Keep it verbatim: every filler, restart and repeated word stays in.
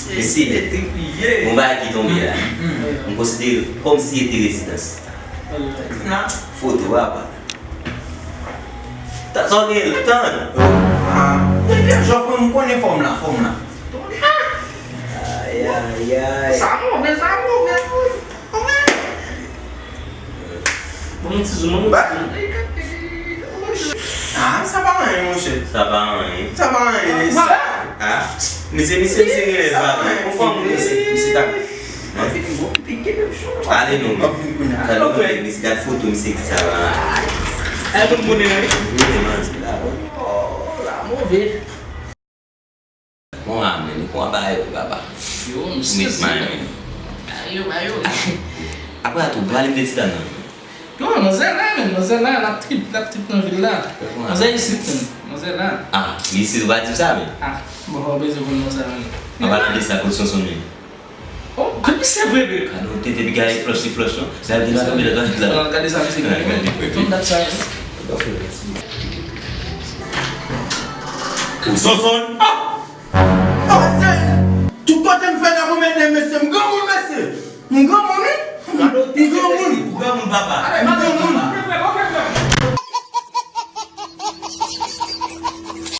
Mesye, yon bagay ki tonbe la. M konsidere l kòmsi e te rezidans. Foto, papa. Ta sa w gen tan. Depi yon jan fò m konnen fòm la, fòm la. Ay, ay, ay. Sa move, sa move, move. Bon, ti zoom, bon, ti zoom. Ah, sa pa anyen, monchè. Sa pa anyen. Sa pa anyen, sa. Ah, mesye, mesye, mesye, gen lè l pa anyen. Konfòm, mesye, mesye, ta. Mwen vini, bon, pike de chou. Ale non. Mwen vini kounye a. Gade, mesye, gade foto, mesye, ki sa va. Ay, bon, bon, wi. Wi, man, se la, wi. Oh, la move. Bon, amen. Ou konn bagay yo, papa. Yo, m sezi. Ayo, ayo. Apre a tou, pale m de ti dam nan. Yo, manzè la, men, manzè la, l ap trip, l ap trip nan vil la. Manzè isit, men, manzè la. Ah, li isit, ou pa di m sa, men. Ah, bon, ou bezwen konn manzè la, men. An palan de sa, kot Sonson, men. Oh, depi se vre, men. Kado tete, pi gade flòch, se flòch, non. Sa di la, men, la, la. Gade sa, misye. Gade, gade. Tout dat sa, men. Sonson! Ah! Oh, se tout kote m fè nan mwen, mesye, m granmoun, mesye. M granmoun, wi. M granmoun. Ou granmoun, papa. M granmoun.